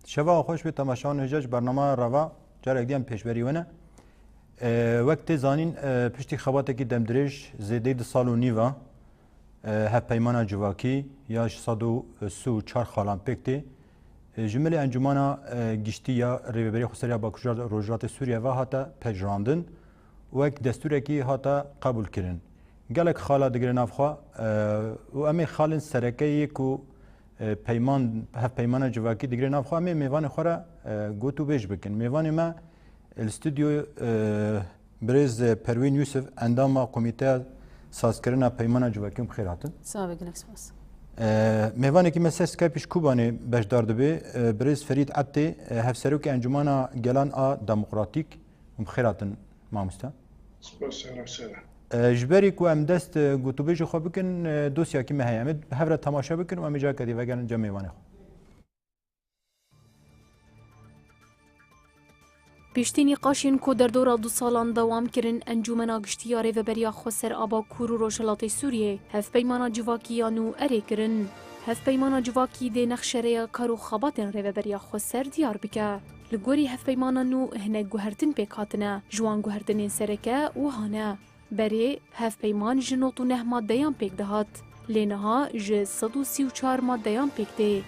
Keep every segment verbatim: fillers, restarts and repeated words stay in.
Şeva xweş bê temaşevanên hêja ji bernama Rava, carek din em pêşberî we ne. E, wek tê zanîn, e, piştî xebatekî demdirêj, zêdeyî du sal û nîv a, e, hevpeymana civakî ya ji sed û sî û çar xalan pêk tê, e, ji milê Encûmana, e, Giştî ya Rêveberiya Xweser ya Bakur Rojhilatê Sûriyê ve hate pejirandin, wek destûrekî hate qebûlkirin. Gelek xala digire nav xwe, e, û em ê xalên sereke yê ku, e, peyman, hevpeymana civakî digire nav xwe, em ê mêvanê xwe re, e, gotûbêj bikin. Mêvanê me li stûdyoyê, e, birêz Perwîn Yûsif, endama Komîteya Sazkirina Peymana Civakî, hûn bi xêr hatin. Sax be, gelek spas. E, mêvanekî me ser Skype ji Kobanê beşdar dibe, e, birêz Ferîd Ebtê, e, Hevserokê Encûmana Gelan a Demokratîk, hûn bi xêr hatin mamoste. Spas, sere, sere. E, ji berî ku em dest, e, gotûbêjê xwe bikin, e, dosyakî me heye. Em ê bi hev re temaşe bikin û em ê careke dî vegerin cem mêvanê xwe. Piştî nîqaşên ku derdora du salan dewam kirin, Encûmena Giştî ya Rêveberiya Xweser a Bakur û Rojhilatê Sûriyê hevpeymana civakî ya nû erê kirin. Hevpeymana civakî dê nexşereya kar û xebatên Rêveberiya Xweser diyar bike. Li gorî hevpeymana nû hinek guhertin pêk hatine. Ji wan guhertinên sereke wiha ne. Berê, hevpeyman ji nod û neh maddeyan pêk dihat. Lê niha ji sed û sî û çar maddeyan pêk tê.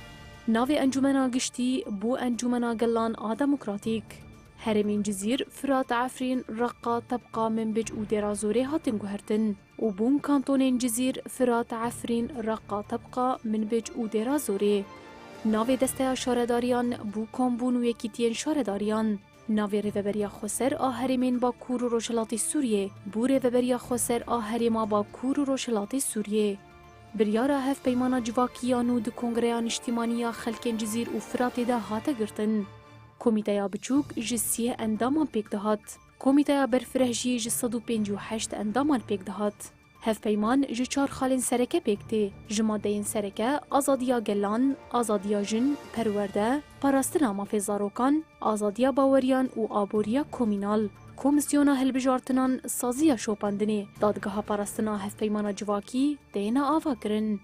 Navê Encûmena Giştî bû Encûmena Gelan a Demokratîk. Herêmên Cizîr, Firat, Efrîn, Reqa, Tebqa, Minbic û Dêra Zorê hatin guhertin û bûn kantonên Cizîr, Firat, Efrîn, Reqa, Tebqa, Minbic û Dêra Zorê. Navê Desteya Şaredariyan bû Kombûn û Yekîtiyên Şaredariyan. Navê Rêveberiya Xweser a Herêmên Bakur û Rojhilatê Sûriyê bû Rêveberiya Xweser a Herêma Bakur û Rojhilatê Sûriyê. Biryara hevpeymana civakî ya nû di Kongreya Niştîmanî ya Xelkên Cizîr û Firatê de hate girtin. Komîteya biçûk ji sî endaman pêk dihat. Komîteya berfireh jî ji sed û pêncî û heşt endaman pêk dihat. Hevpeyman ji çar xalên sereke pêk tê. Ji madeyên sereke azadiya gelan, azadiya jin, perwerde, parastina mafê zarokan, azadiya baweriyan û aboriya komînal. Komîsyona hilbijartinan, saziya şopandinê, dadgeha parastina hevpeymana civakî têne avakirin.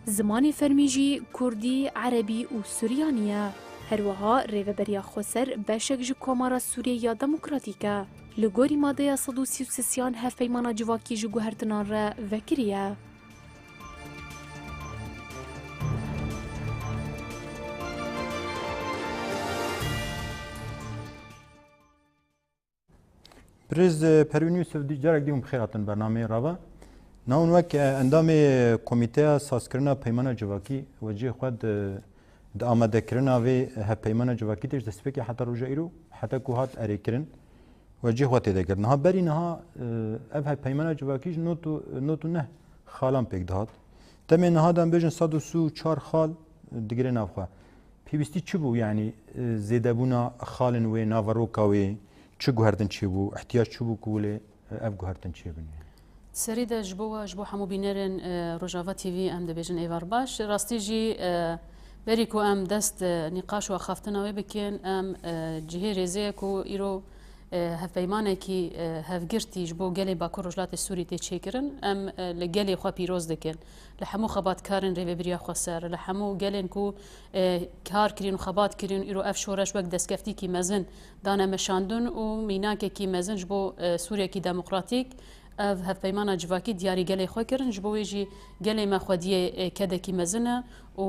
Zimanê fermî jî kurdî, erebî û suryanî ye. Her wiha Rêveberiya Xweser beşek ji Komara Sûriyê ya Demokratîk e. Li gorî madeya sed û sî û sisiyan hevpeymana civakî ji guhertinan re vekirî ye. Birêz, e, Perwîn Yûsif, dî-, carek dî hûn bi xêr hatin bernameyê Rava. Niha hûn wek, e, endamê Komîteya Sazkirina Peymana Civakî we cihê xwe di, di amadekirina vê hevpeymana civakî tê ji destpêkê heta roja îro, heta ku hat erêkirin, we cihê xwe tê de girt. Niha berî niha, e, ev hevpeymana civakî ji nod û, nod û neh xalan pêk dihat. Demê niha de em bêjin sed û sî û çar xal digire nav xwe. Pêwîstî çi bû, yanî, e, zêdebûna xalên wê, naveroka wê, çi guhertin çêbû, ihtiyac çi bû ku wê, e, ev guhertin çêbin? Serî de ji bo we, ji bo hemû bînerên, e, Rojava T V em dibêjin êvar baş. Rastî jî, e, berî ku em dest, e, nîqaş û axaftina wê bikin, em, e, cihê rêzê ye ku îro, e, hevpeymanekî, e, hevgirtî ji bo gelê Bakur Rojhilatê Sûrî tê çêkirin. Em, e, li gelê xwe pîroz dikin. Li hemû xebatkarên Rêvebiriya Xweser, li hemû gelên ku, e, kar kirîn û xebat kirîn, îro ev şoreş wek destkeftîkî mezin dane meşandin û mînakekî mezin ji bo, e, Sûriyekî demokratîk, ev hevpeymana civakî diyarî gelê xwe kirin. Ji bo wê jî gelê me xwediyê, e, kedekî mezin e û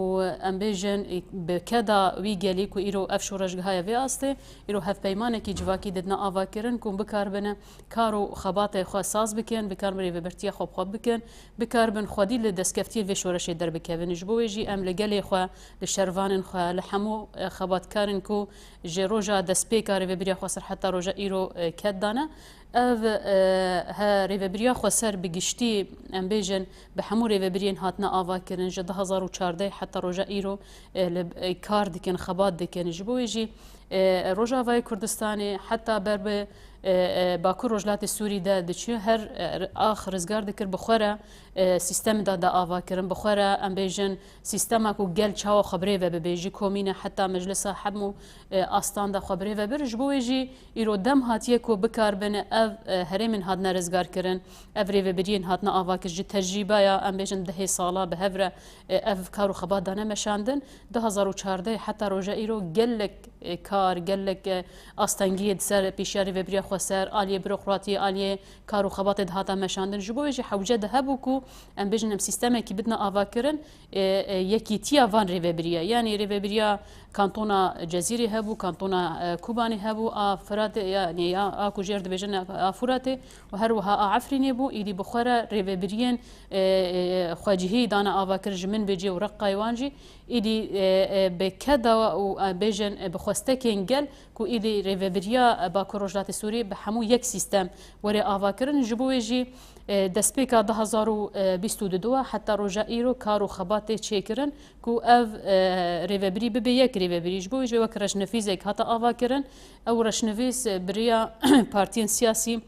em bêjin, e, bi keda wî gelî ku îro ev şoreşgeha ye vê astê, îro hevpeymanekî civakî didine avakirin ku bikaribin kar û xebatê xwe saz bikin, bikaribin rêvebirtiya xwe bi xwe bikin, bikaribin xwedî li destkeftiyê vê şoreşê derbikevin. Ji bo wê jî em li gelê xwe, li şervanên xwe, li hemû, e, xebatkarên ku ji roja destpêka Rêvebiriya Xweser heta roja îro, e, ked dane, ev, e, he, Rêvebiriya Xweser bi giştî, em bêjin, bi hemû rêvebiriyên hatine avakirin, ji du hezar û çardeh heta roja îro, e, li, e, kar dikin, xebat dikin. Ji bo wê jî, e, Rojavayê Kurdistanê heta ber bi, e, e, Bakur Rojhilatê Sûrî de diçû, her, e, ax rizgar dikir, bi xwe re, e, sîstemê de, de ava kirin, bi xwe re, em bêjin, sîstema ku gel çawa xwe bi rê ve bibe, ji komîne heta meclisa hemû, e, astan de xwe bi rê ve bir. Ji bo wê jî îro dem hatiye ku bikaribin ev, e, herêmên hatine rizgar kirin, ev rêvebiriyên hatine ava kir, ji tecrîbeya, em bêjin, dehê sala bi hev re, e, ev kar û xebat dane meşandin. Du hezar û çardeh heta roja îro gelek, e, kar, gelek, e, astengiyê di ser pêşiya rêvebiriya xweser, aliyê burokratiyê, aliyê kar û xebatê dihata meşandin. Ji bo wê jî hewce de hebû ku, em bêjin, em sîstemekî bidine avakirin, e, e, yekîtiya van rêvebiriya. Yanî rêvebiriya kantona Cezîrê hebû, kantona, e, Kobanê hebû, a Firatê, yanî ya, a ku jêr dibêjin a Furatê û her wiha a Efrînê bû. Îdî bi xwe re rêvebiriyên, e, e, xwecihî dane avakirin ji Minbicê û Reqqayê wan jî. Îdî, e, e, bi keda û, e, bêjin, e, bi xwestekên gel ku îdî rêvebiriya, e, Bakur Rojhilatê Sûrî bi hemû yek sîstem were avakirin. Ji bo wê jî, e, destpêka du hezar û bîst û du heta roja îro kar û xebatê çêkirin ku ev, e, rêvebirî bibe yek rêvebirî. Ji bo wê jî wek reşnivîsek hate avakirin. Ew reşnivîs, e, bi riya partiyên siyasî,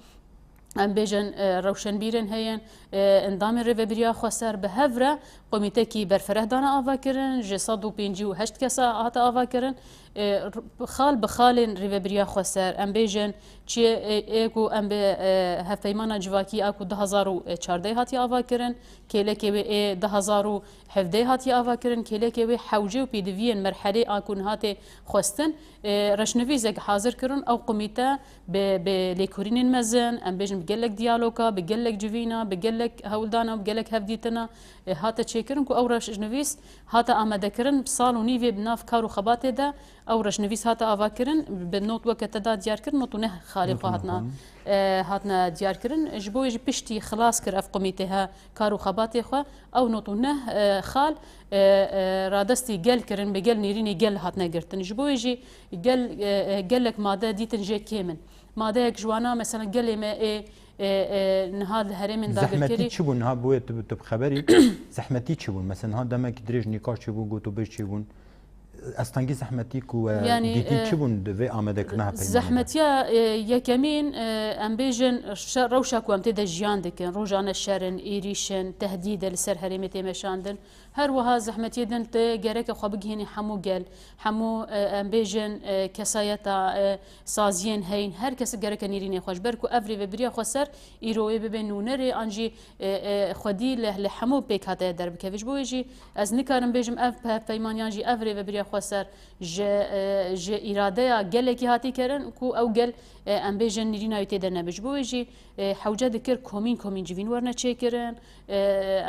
em bêjin, e, rewşenbîrên heyên, e, endamên rêvebiriya xweser bi hev re komîtekî berfireh dane avakirin, ji sed û pêncî û heşt kesa hate avakirin. E, r-, xal bi xalên rêvebiriya xweser, em bêjin, çi, e, ê ku em bi, e, hevpeymana civakî a ku du hezar û çardeh hatiye avakirin, kêlekê wê ê du hezar û hevdeh hatiye avakirin, kêlekê wê hewce û pêdiviyên merhelê a ku niha tê xwestin, e, reşnivîsek hazir kirin, ew komîte bi, bi lêkolînên mezin, em bêjin bi gelek diyaloga, bi gelek civîna, bi gelek hewldana, bi gelek hevdîtina, e, hate çêkirin ku ew reşnivîs hate amadekirin, bi sal û nîvê bi nav kar û xebatê de ew reşnivîs hate avakirin, bi not weke te da diyar kir, not û neh xalê Not xwe û neh hatna, xalê. e, hatine diyar kirin. Ji bo wê jî piştî xilas kir ev komîte he kar û xebatê xwe, ew not û neh, e, xal, e, e, radestî gel kirin, bi gel nêrînê gel hatine girtin. Ji bo wê jî gel, e, e, gelek made dîtin jê kêm in. Madeyek ji wana, mesela, gelê me ê, e, e, niha li herêmên Zehmetî dagirkerî çi bû? Niha bo wê tu, tu bi xeberî, zehmetî çi bûn? Mesela, niha demekî dirêj nîqaş çêbû, gotûbêj çêbûn. Astengî zehmetî ku we Yanî, dîtî e, çi bûn di vê amadekirina hevpeymana de? Zehmetiya, e, yekemîn, e, em bêjin, şe-, rewşa ku em tê de jiyan dikin, rojane şer in, êrîş in, tehdîd e li ser herêmê tê meşandin. Her wiha zehmetiyê din tê gereke xwe bigihînî hemû gel, hemû, e, em bêjin, e, kesayeta, e, saziyên heyîn, her kes gereke nêrînê xwe, ji ber ku ev rêvebiriya xweser îro wê bibe nûnerê an jî, e, e, xwedî li, li hemû pêkhate derbikeve. Ji bo wê jî ez nikarim bêjim ev pe-, peyman yan jî ev rêvebiriya xweser ji, e, ji îradeya gelekî hatî kirin ku ew gel, e, em bêjin nêrîna wê tê de nebe. Ji bo wê jî, e, hewce dikir komîn komîn civîn werine çêkirin, e,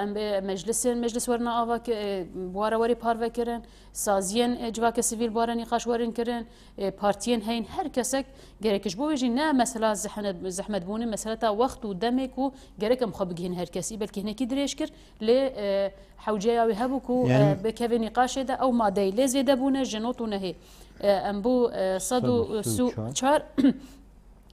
em bê meclisên, meclis werine ava ki-, e, ware werê parve kirin, saziyên, e, civaka sivîl ware nîqaş werin kirin, e, partiyên heyîn, her kesek gerek. Ji bo wê jî ne mesela zehne-, zehmet bûne, meseleta wext û demê ku gerek em xwe bigihîn her kesî, belkî hinekî dirêj kir, lê, e, hewceya wê hebû ku, Yanî e, bikeve nîqaşê de ew madeyê lê zêde bûne ji not û nehê. E, em bû, e, sed û sî û çar.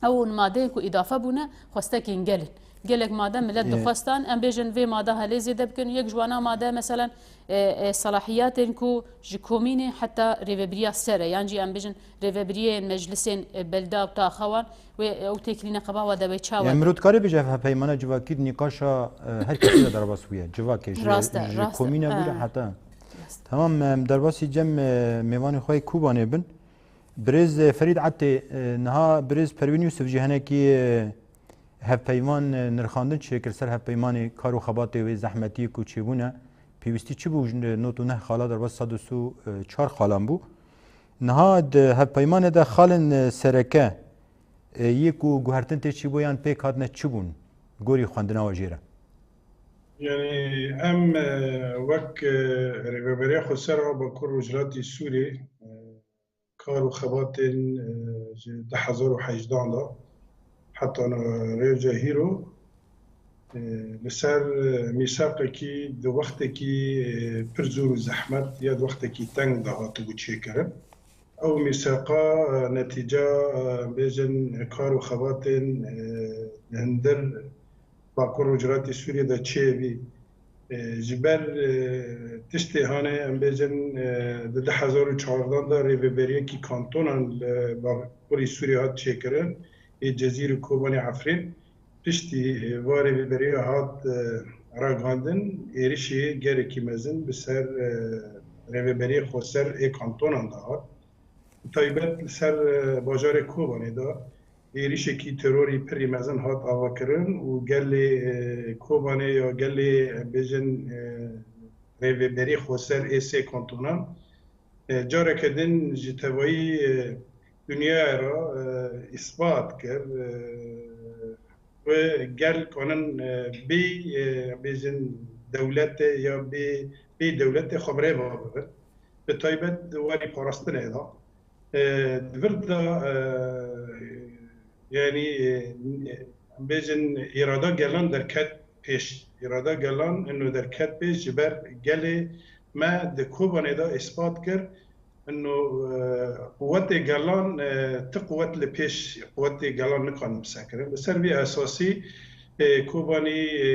Ew madeyên ku îdafe bûne, xwestekên gel in. Gelek made millet Ê. dixwestan, em bêjin vê mada helê zêde bikin. Yek ji wana made, meselen, e, e, selahiyatên ku ji komînê heta rêvebiriya ser e, yan jî em bêjin rêvebiriyên meclisên, e, belda û taxa wan, wê, e, ew têkilîne qeba wa de wê çawa Em be? Mirotkarê bêje ev hevpeymana civakî di nîqaşa, e, her kesî de derbas bûye. Civakê ji, Rast e, ji rast e. komîne bû de E. heta. Rast. Tamam, em derbasî cem, e, mêvanê xwe yê Kobanê bin. Birêz, e, Ferîd Etê, e, niha birêz Perwîn Yûsif jî hinekî, e, hevpeyman, e, nirxandin çêkir ser hevpeymanê kar û xebatê wê zehmetiyê ku çêbûne. Pêwîstî çi bû ji not û neh xala derbas sed û sî û çar xalan bû. Niha di hevpeymanê de xalên, e, sereke, e, yê ku guhertin tê çîbû yan pêk hatine çi bûn? Gorî xwendina we jê re. Yanî em, e, wek, e, Rêveberiya Xweser a Bakur Rojhilatê Sûrê, e, kar û xebatên, e, ji du hezar û hejdehan de heta rêvca hîro, e, li ser, e, mîsaqekî di wextekî, e, pir zor û zehmet ya di wextekî teng de hatibû çêkirin. Ew mîsaqa, e, netîca, e, bêjin kar û xebatên, e, li hundir Bakur Rojhilatê Sûriyê de çêbî. E, ji ber, e, tiştê hane, em bêjin, e, di du hezar û çardan de rêveberiyekî kantonan li Bakurê Sûriyê hat çêkirin. ê Cezîr û Kobanê Efrîn piştî, e, va rêveberiya hat, e, ragihandin, êrişê gelekî mezin bi ser, e, rêveberiya xweser ê kantonan de hat. Bi taybet li ser, e, bajarê Kobanê de êrişekî terorî pirî mezin hat avakirin û gelê, e, Kobanê ya gelê, em bêjin, e, rêveberê xweser ê sê kantonan, e, careke din ji tevayî, e, dinyayê re, e, îspat kir, e, ku gel kanin, e, bê, e, bêjin dewletê ya bê, bê dewletê xwe bi rê ve bibin. Bi taybet di warî parastinê de. E, di vir de, e, yanî, e, em bêjin, îrada gelan derket pêş. Îrada gelan ino derket pêş ji ber gelê me di Kobanê de îspat kir ino, e, quwetê gelan, e, ti quwet li pêş quwetê gelan nikanin bisekirin. Li ser vî esasî, e, Kobanî, e,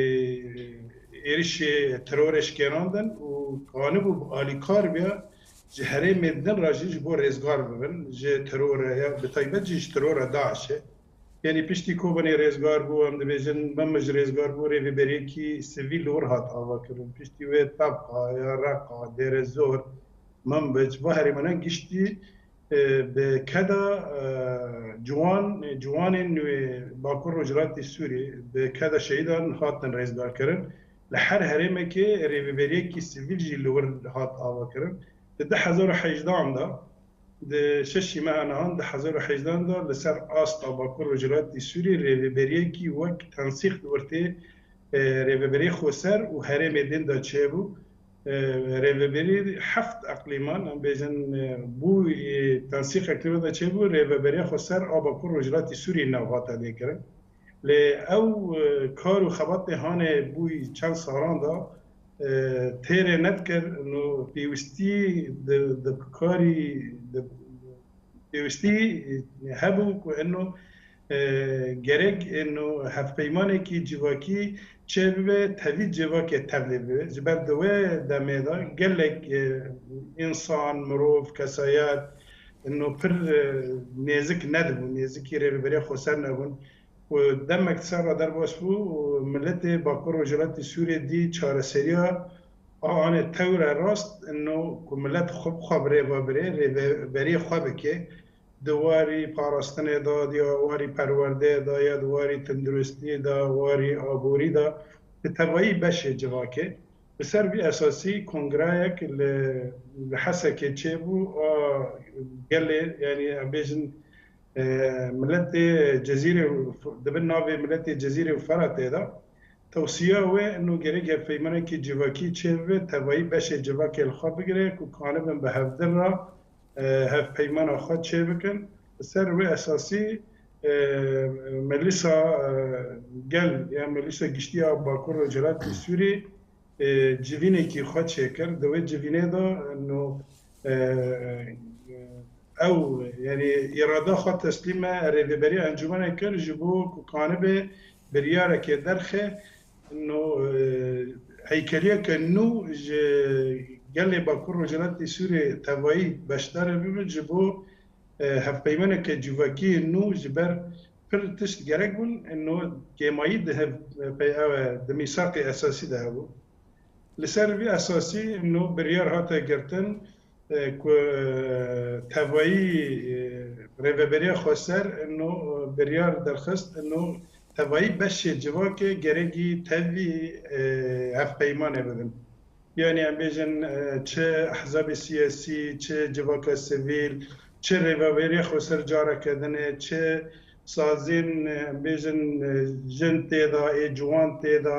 êrişê terorê şikênandin û anibû bi alîkar biya ji herêmê din re jî ji bo rêzgar bibin ji terorê ya, bi taybet jî ji terora DAIŞê. Yanî piştî Kobanê rêzgar bû, em dibêjin Minbic rêzgar bû, rêveberiyekî sivîl li wir hat avakirin. Piştî wê Tebqa ya Reqa, Dêrezor, Minbic, va herêmana giştî, e, bi keda, e, ciwan, ciwanên wê Bakur Rojhilatê Sûrî bi keda şehîdan hatin rêzgarkirin. Li her herêmekê rêveberiyekî sivîl jî li wir hat avakirin. Di du hezar û hejdehan de, di şeşî meha nihan du hezar û hejdehan de li ser asta Bakur Rojhilatê Sûrî rêveberiyekî wek tensîq li wir tê, e, rêveberiyê xweser û herêmê din de çêbû. E, rêveberî heft eqlîman, em bêjin, e, bû, e, tensîq eqlîma de çêbû, rêveberiya xweser a Bakur Rojhilatê Sûrî nav hate lêkirin. Lê ew, e, kar û xebatê hanê bûyî çend salan de, e, têrê nedikir, no pêwîstî di, di karî, di, pêwîstî hebû ku eno, e, gerek eno hevpeymanekî civakî çêbibe, tevî civakê tevlê bibe. Ji ber di wê demê de gelek, e, însan, mirov, kesayet, eno pir, e, nêzik nedibû, nêzikî rêveberiya xweser nebûn. Û demek ser re derbas bû û miletê Bakur Rojhilatê Sûriyê dî çareseriya a anê tewre rast ino ku milet xwe bi xwe bi rê ve birê, rêveberiyê xwe bike. Di warî parastinê de, ya warî perwerdeyê de, ya di warî tenduristiyê de, warî aborî de, di tevayî beşê civakê. Bi ser vî esasî kongreyek li, li Hesekê çêbû, a gelê, yanî em bêjin, e, miletê Cezîrê û, di bin navê miletê Cezîrê û Feratê de. Tewsiya wê ino gerek hevpeymanekî civakî çêbibe, tevayî beşê civakê li xwe bigire ku kanibin bi hevdin re, e, hevpeymana xwe çêbikin. Li ser wê esasî, e, Melîsa, e, Gel ya Melîsa Giştî ya Bakur Rojhilatê Sûrî, e, civînekî xwe çêkir. Di wê civînê de no, e, ew, yanî, îrada xwe teslîme rêveberiya encûmenê kir ji bo ku kanibe biryareke derxe, no, e, heykeliyeke nû ji gelê Bakur Rojhilatê Sûriyê tevayî beşdar bibin ji bo, e, hevpeymaneke civakî nû ji ber pir tişt gerek bûn, no kêmayî di hev, pey-, ew e, di mîsaqê esasî de hebû. Li ser vî esasî no biryar hate girtin, e, ku, e, tevayî, e, rêveberiya xweser no, e, biryar derxist no tevayî beşê civakê gerekî tevî, e, hevpeymanê bibin. Yanî em bêjin, e, çi ehzabê siyasî, çi civaka sivîl, çi rêveberiya xweser careke din e, çi sazên, e, em bêjin, e, jin tê de, ê ciwan tê de,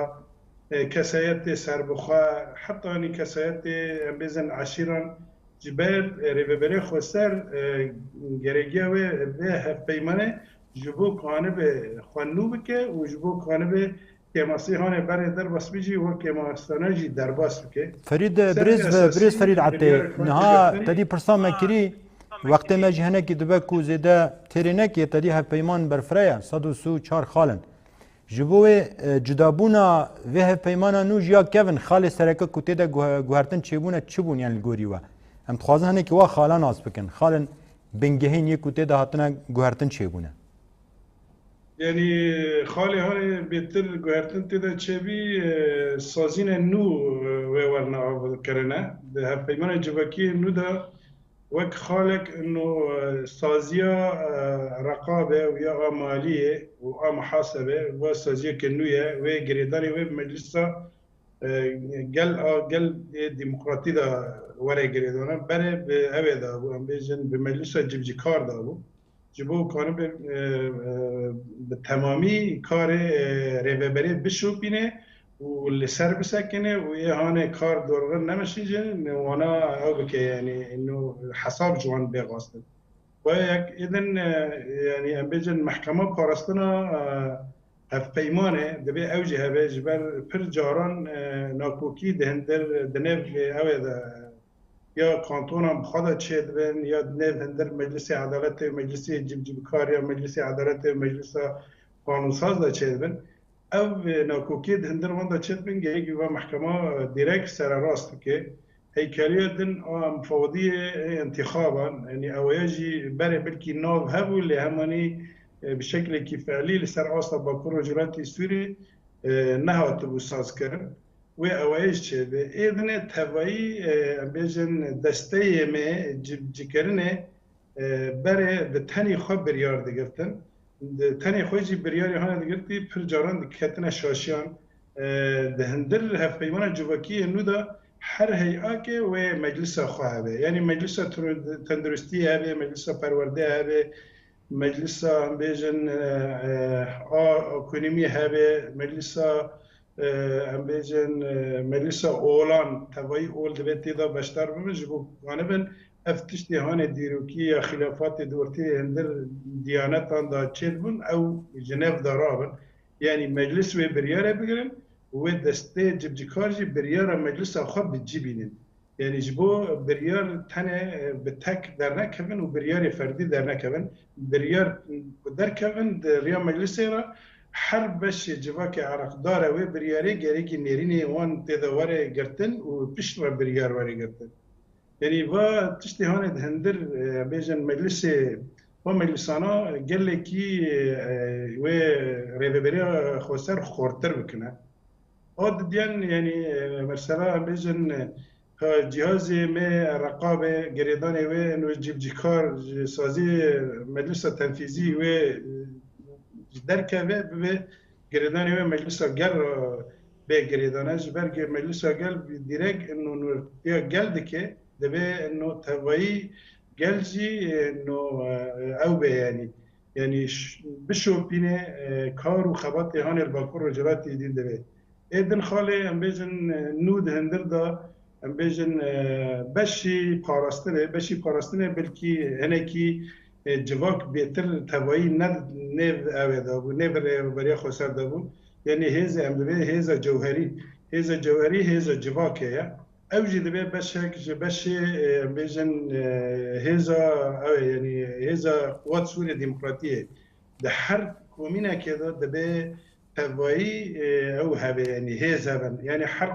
e, kesayetê serbixwe, heta anî kesayetê, em bêjin, eşîran ji ber, e, rêveberiya xweser, e, geregiya wê vê hevpeymanê ji bo kanibe xwe nû bike û ji bo kanibe kêmasî hanê berê derbas bî jî wek kêmasana jî derbas bike. Ferîd, Ser birêz ve, esasî birêz Ferîd Etê, biryarek niha hatin te dî pirsa me kirî, wextê me jî henekî dibe ku zêde têrê nekê, te dî hevpeyman berfireye, sed û sî û çar xal in. Ji bo wê, e, cudabûna vê hevpeymana nû ji ya kevin xalê sereke ku tê de guhe-, guhertin çêbûne çi bûn, yan li gorî we? Em dixwazin hinekî wa xalan nas bikin. Xalên bingehîn yê ku tê de hatine guhertin çêbûne. Yanî xalê hanê bêtir guhertin tê de çêbî, e, sazîne nû, e, wê werine avkirine. Di hevpeymana civakiyê nû de wek xalek nû, e, saziya, e, reqabe û ya a maliyê û a muhasebe, va saziyeke nû ye, wê girêdanê wê bi meclisa, e, gel a gel ê demokratî de were girêdana. Berê bi ew ê de bû, em bêjin bi meclisa civcikar de bû. Ji bo kanibe, e, e, bi temamî karê, e, rêveberê bişopîne û li ser bisekine û ê hanê kar dorxin nemeşî jî wana ew bike, yanî nû hesab ji wan bê xwestin. Wek êdin, e, yanî em bêjin mehkema parastina, e, hevpeymanê divê ew jî hebe, ji ber pir caran, e, nakokî di hindir di nêv ew ê de ya kantonan bi xwe de çêdibin, ya di nêv hindir Meclisê Edaletê û Meclisê Cibcibkar ya Meclisê Edaletê û Meclisa Qanunsaz de çêdibin. Ev, e, nakokiyê di hindir wan de çêdibin, gerek va mehkema, e, direk sererast bike. Heykeliya din a mufawediyê, e, intixaban, yanî ew ya jî berê belkî nav hebû, lê hemanî, e, bi şeklekî fe'lî li ser asta Bakur Rojhilatê Sûrî, e, nehatibû sazkirin. Wê ewayê ji çêbe. Ê dinê tevayî, e, em bêjin desteyê me cibcikirinê, e, berê bi tenê xwe biryar digirtin. Di tenê xwe jî biryarê hane digirtî, pir caran diketine şaşiyan. E, di hindir hevpeymana civakiyê nû de her hey'ake wê meclisa xwe hebe. Yanî meclisa tru-, tenduristiyê hebe, meclisa perwerdeyê hebe, meclisa, em bêjin, e, e, a ekonomiyê hebe, meclisa, e, em bêjin, e, meclisa olan, tevayî ol divê tê de beşdar bibin, ji bo kanibin ev tiştê hanê dîrokî ya xîlafatê di ortê hindir diyanetan de çêdibûn, ew ji nev de rabin. Yanî meclis wê biryarê bigirin û wê destê cibcikar jî biryara meclisa xwe bi cî bînin. Yanî ji bo biryar tenê, e, bi tek dernekevin û biryarê ferdî dernekevin. Biryar ku derkevin di riya meclisê re her beşê civakê ereqdara wê biryarê gerekî nêrînê wan tê de were girtin û pişt re biryar were girtin. Yanî va tiştê hanê di hindir, e, bêjin meclisê, va meclisana gelekî, e, wê rêveberiya xweser xortir bikine. O didiyan, yanî, e, mesela em bêjin, e, ka cihazê me reqabe girêdanê wê ên wê cîbcîkar ji sazî meclisa tenfîzî wê, e, ji derkeve bibe girêdanê wê meclisa gel re bê girêdane. Ji ber ge-, meclisa gel dîrek ino nûrtiya gel dike, divê ino tevayî gel jî, e, ino, e, ew be yanî. Yanî ş-, bişopîne, e, kar û xebatê hanê li Bakur Rojhilatê dîn divê. Ê din xalê em bêjin, e, nû di hindir de, em bêjin, e, beşî parastinê, beşî parastinê belkî hinekî, e, civak bêtir tevayî ne nêv ew ê de bû, nêv rêveberiya xweser de bû. Yanî hêzê em divê hêza cewherî, hêza cewherî hêza civakê ye. Ew jî divê beşek ji beşê, e, em bêjin, e, hêza, ew ê, yanî hêza Quwat Sûrê Demokratiyê. Di her komînekê de divê tevayî, e, ew hebe, yanî hêz hebin. Yanî her, e,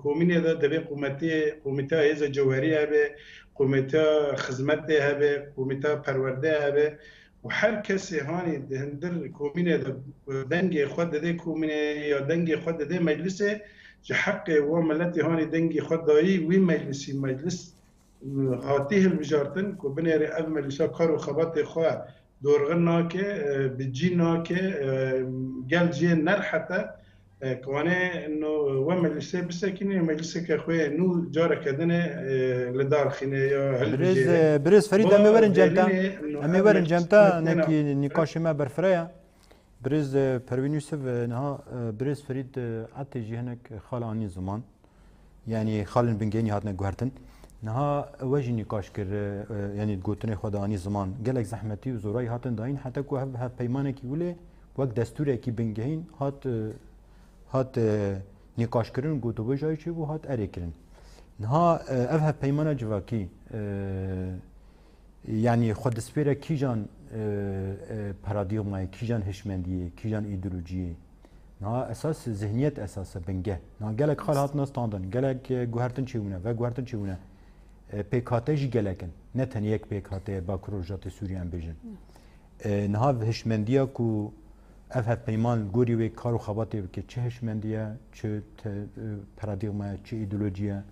komînê de divê qûmetê, qûmeta hêza cewherî hebe, qûmeta xizmetê hebe, qûmeta perwerdê hebe. Û her kesê hanî di hindir komînê de dengê xwe dide komînê ya dengê xwe dide meclisê, ji heqê wa miletê hanî dengê xwe dayî wî meclisî, meclis, e, hatî hilbijartin ku binêre ev meclisa kar û xebatê xwe dorxin nake, e, bi cî nake, e, gel ciyê nerhete, e, ku wane no we meclisê bisekîne, mecliseke xwe nû careke din e, e, li dar xîne ya Birêz, hilbijêre. E, Birêz Ferîd, em ê werin cem te. Em ê werin cem te, nekî nîqaşê me berfireye. Birêz, e, Pervîn Yûsif, e, niha, e, Birêz Ferîd, e, Etê jî hinek xal anî ziman. Yanî xalên bingehînî hatine guhertin. Niha we jî nîqaş kir, e, e, yanî gotinê xwe de anî ziman. Gelek zehmetî û zorayî hatin dayîn, heta ku hev, hevpeymanekî wile wek destûrekî bingehîn hat, e, hat, e, nîqaşkirin û gotobêjayî çêbû, hat erêkirin. Niha, e, ev hevpeymana civakî, e, yanî xwe dispêre kîjan, e, e, paradîgmayê, kîjan hişmendiyê, kîjan îdeolojiyê? Niha esas zihniyet esas e, bingeh. Niha gelek xal hatina standin, gelek, e, guhertin çêbûne, veguhertin çêbûne. E, pêkhate jî gelek in. Ne tenê yek pêkhate ye Bakur Rojhilatê Sûriyê em bêjin. E, niha hişmendiya ku Ev hevpeyman li gorî wê kar û xebatê bike, çi hişmendî ye, çi te-, e, paradîgma ye, çi îdeolojî ye?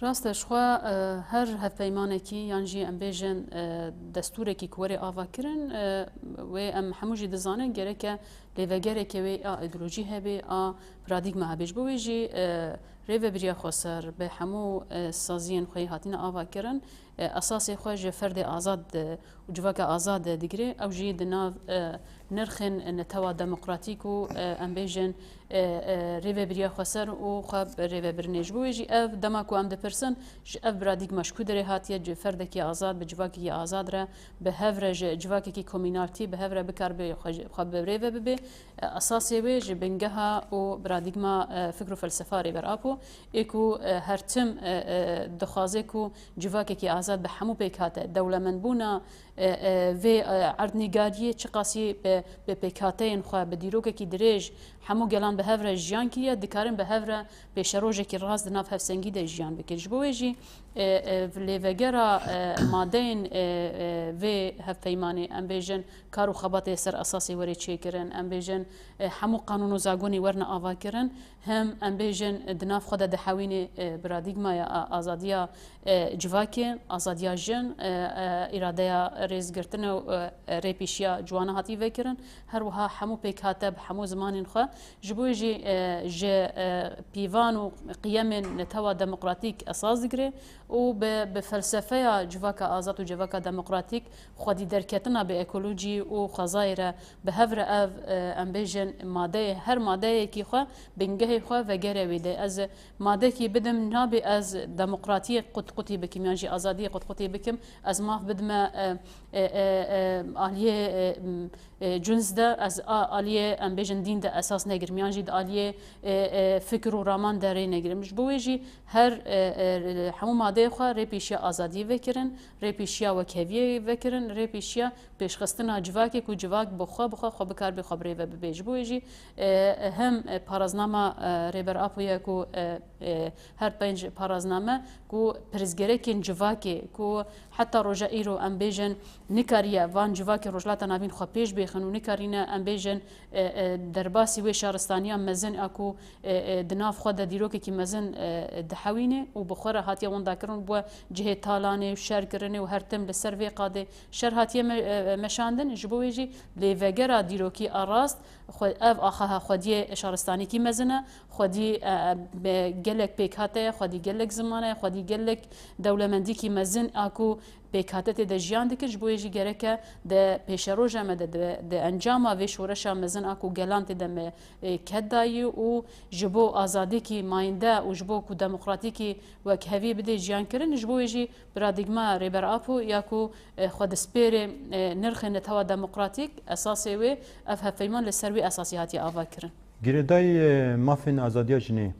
Rast e, ji xwe, e, her hevpeymanekî yan jî em bêjin, e, destûrekî ku were ava kirin, e, wê em hemû jî dizanin gereke lêvegerekê wê a îdeolojî hebe, a paradîgma hebe. Ji bo wê jî, e, rêvebiriya xweser bi hemû, e, saziyên xwe yê hatine ava kirin, e, esasê xwe ji ferdê azad, e, û civaka azad, e, digire. Ew jî di nav, e, nirxên netewa demokratîk û, e, em bêjin, e, e, rêvebiriya xweser û xwe bi rêvebirinê. Ji bo wê jî ev dema ku em dipirsin, ji ev paradîgma ji ku derê hatiye, ji ferdekî azad bi civakekî azad re, bi hev re ji civakekî komînaltî bi hev re bikar bi xwe, xwe bi rêve bibe. E, esasê wê ji bingeha û paradîgma, e, fikr û felsefa Rêber Apo, ê ku, e, her tim, e, e, dixwaze ku civakekî azad bi hemû pêkhate, dewlemendbûna, e, e, vê, e, erdnîgariyê çiqasî bi, bi pêkhateyên xwe, bi dîrokekî dirêj, hemû gelan bi hev re jiyan kiriye, dikarin bi hev re pêşerojekî rast di nav hevsengî de jiyan bikin. Ji bo wê jî, e, e, lêvegera, e, madeyên, e, e, vê hevpeymanê, em bêjin, kar û xebatê ser esasê were çêkirin, em bêjin, e, hemû qanûn û zagonê werine avakirin, hem em bêjin di nav xwe de dihewînê, e, paradîgmaya a-, azadiya, e, civakê, azadiya jin, e, e, îradeya rêzgirtine û, e, e, rêpêşiya ciwana hatî vekirin. Her wiha hemû pêkhate bi hemû zimanên xwe. Ji bo jî, e, ji, e, pîvan û qiyemên netewa demokratîk esas digire û bi, bi felsefeya civaka azad û civaka demokratîk xwedî derketina bi ekolojî û xwezayê re bi hev re ev, e, em bêjin madeyê, her madeyekî xwe bingehê xwe vegere wê de. Ez madekî bidim, nabê ez demokratiyê qutqutî bikim yan jî azadiyê qutqutî bikim, ez maf bidime, e, e, e, e, aliyê, e, m, e, cins de, ez a aliyê, em bêjin, dîn de esas negirim, yan jî di aliyê, e, e, fikir û raman de rê negirim. Ji bo wê jî her, e, e, hemû madeyê xwe rê pêşiya azadiyê vekirin, rê pêşiya wekheviyê vekirin, rê pêşiya pêşxistina civakê ku civak bi xwe, bi xwe, xwe bikar bê xwe bi rê ve bibê. Ji bo wê jî, e, hem, e, paraznama, e, Rêber Apo ye ku, e, e, her pênc parazname ku pirsgirêkên civakê ku heta roja îro, em bêjin, nikariye van civakê Rojhilata Navîn xwe pêş bêxin û nikarîne, em bêjin, e, e, derbasî wê şaristaniya mezin a ku, e, e, di nav xwe de dîrokekî mezin, e, dihewîne û bi xwe re hatiye windakirin, bûye cihê talanê û şerkirinê û her tim li ser vê qadê şer hatiye me-, e, meşandin. Ji bo wê jî lêvegera dîrokî a rast, xwe-, ev axaha xwediyê şaristanîkî mezin e, xwedî, e, e, gelek pêkhate ye, xwedî gelek ziman e, xwedî gelek dewlemendîkî mezin a ku pêkhate tê de jiyan dikin. Ji bo yê jî gereke di pêşeroja me de, di, di encama vê şoreşa mezin a ku gelan tê de me, e, ked dayî û ji bo azadîkî mayînde û ji bo ku demokratîkî wekhevî bidê jiyan kirin, ji bo yê jî paradîgma Rêber Apo ya ku, e, xwe dispêrê, e, nirxê netewa demokratîk, esasê wê, ev hevpeyman li ser wê esasî hatiye ava kirin. Girêdayî, e, mafên azadiya jinê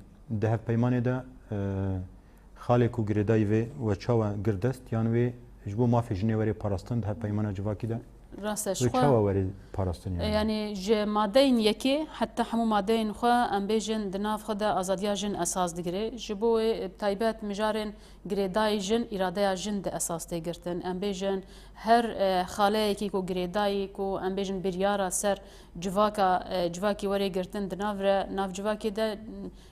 di hevpeymanê de, e, xalê ku girêdayî vê we çawa girdest, yan wê ji bo mafê jinê were parastin di hevpeymana civakî de? Rast e, ji xwe. Wê çawa were parastin yani? E, yani ji madeyên yekê heta hemû madeyên xwe, em bêjin, di nav xwe de azadiya jin esas digire. Ji bo wê, e, taybet mijarên girêdayî jin, îradeya jin di esas tê girtin. Em bêjin, her, e, xaleyekî ku girêdayî, ku em bêjin biryara ser civaka, e, civakî were girtin, di nav re, nav civakê de,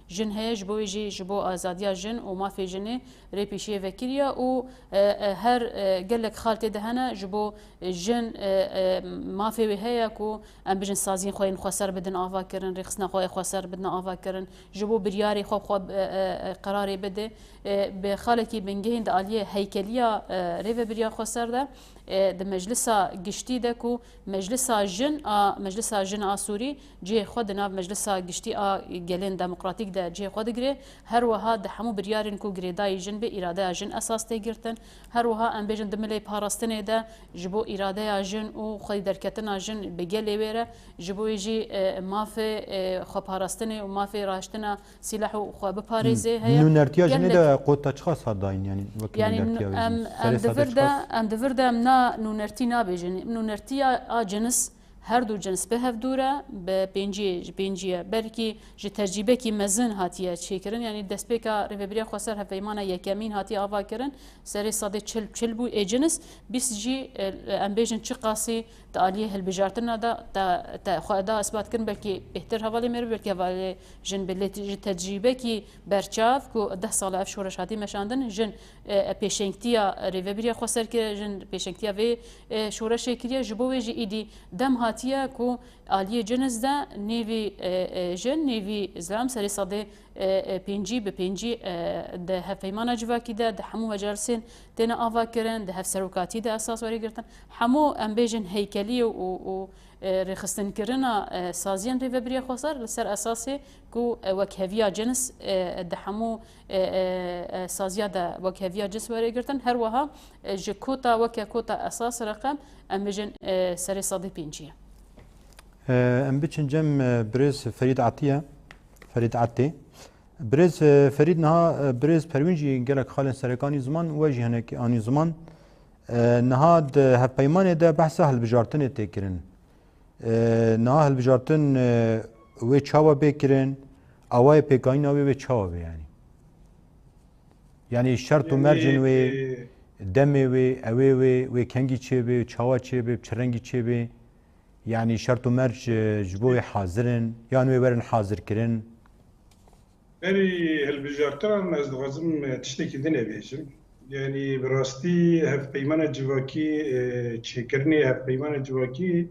jin heye, ji bo wê jî, ji bo azadiya jin û mafê jinê rê pêşiyê vekiriye û, e, e, her, e, gelek xal tê de hene, ji bo, e, jin, e, e, mafê wê heye ku, em bijin, saziyên xwe yên xweser bidin ava kirin, rêxistina xwe yê xweser bidin ava kirin, ji bo biryarê xwe, xwe, e, e, e, qerarê bide. E, bi xalekî bingehîn di aliyê heykeliya, e, rêvebiriya xweser de, e, di meclisa giştî de ku meclisa jin a, meclisa jin a Sûrî cihê xwe di nav meclisa giştî a gelên demokratîk de cihê xwe digire. Her wiha di hemû biryarên ku girêdayî jin bê, îradeya jin esas tê girtin. Her wiha em bêjin di milê parastinê de ji bo îradeya jin û xwedî derketina jin bi gelê wê re, ji bo wê jî, e, mafê, e, xweparastinê û mafê raştina sîlah û xwe biparêzê heye. Nûnertiya jinê de qota çiqas hat dayîn, yani wekî nûnertiya wê jî? Em, em di vir de, em di vir de em na nûnertî nabêjin. Nûnertiya a cins her du cins bi hev dû re, bi pênciyê, ji pênciyê, belkî ji tecrîbekî mezin hatiye çêkirin. Yanî destpêka Rêvebiriya Xweser hevpeymana yekemîn hatiye avakirin, serê sedê çil, çil bû ê cins, bîst jî, e, em bêjin çiqasî di aliyê hilbijartina de, te, te xwe da isbat kirin, belkî bêhtir hevalê mêr, belkî hevalê jin bi, lê ji tecrîbekî berçav ku deh sala ev şoreş hatî meşandin, jin, e, pêşengtiya Rêvebiriya Xweser kiriye, jin pêşengtiya vê, e, şoreşê kiriye, ji bo wê jî îdî dem hatiye ku aliyê cins de nêvî, e, e, jin, nêvî zilam serê sedê, e, e, pêncî bi pêncî, e, di hevpeymana civakî de, di hemû mecalisên têne avakirin, di hevserokatî de esas werê girtin. Hemû, em bêjin, heykeliyê û, û, e, rêxistinkirina, e, saziyên Rêvebiriya Xweser li ser esasê ku, e, wekheviya cins, e, di hemû, e, e, e, saziya de wekheviya cins were girtin. Her wiha, e, ji kota, weke kota esas reqem, em bêjin, e, serê sedê pêncî ye. E, em biçin cem, e, birêz Ferîd Atiye. Ferîd Atê. Birêz, e, Ferîd niha, e, birêz Perwîn jî gelek xalên serek anî ziman, we jî hinek anî ziman. E, niha di hevpeymanê de behsa hilbijartinê tê kirin. E, niha hilbijartin, e, wê çawa bê kirin, awayê pêkayîna wê, wê çawa bê yanî? Yanî şert û Yanî, mercên wê, e, demê wê, ewê wê, wê kengî çêbê, çawa çêbê, bi çi rengî çêbê? Yanî şert û merc, e, ji bo wê hazir in, yan wê werin hazirkirin? Berî hilbijartinan ez dixwazim, e, tiştekî din ê bêjim. Yanî bi rastî hevpeymana civakî, e, çêkirinê hevpeymana civakî,